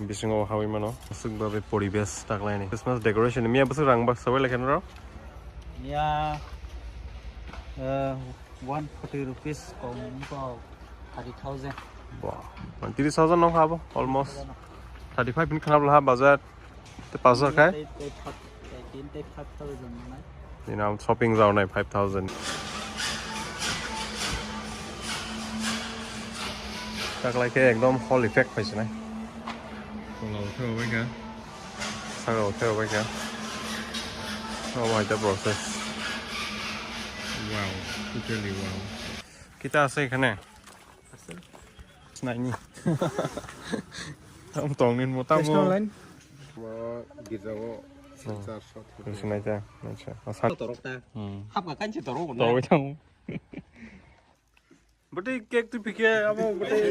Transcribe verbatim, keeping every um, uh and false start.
Bisingo hawi mano. Aswk ba be poribesh taklaini. Christmas decoration. Miya bwswk rang ba sabai lekhen ro? Miya, eh, one forty rupees kom ko thirty thousand. Wah, three thousand nong habo almost. Thirty five min khanap laha budget. Te pass khai? Te, te, te, te, te five thousand manai. Dina shopping jawnai five thousand. Taklai khe ekdom hall effect phaisinai. Kola uthai obai kha. Saka uthai obai kha. Obo hai ta process. Wow, totally wow. Kita ase ekhane. Snaini. Tam tongnin mo tamo. Restaurant line. Girjao. Sinai ta. Acha. Asa. Torok ta. Hmm. Hap ka kanchi torok na. Torok tang. Bati cake tu pike amo bati.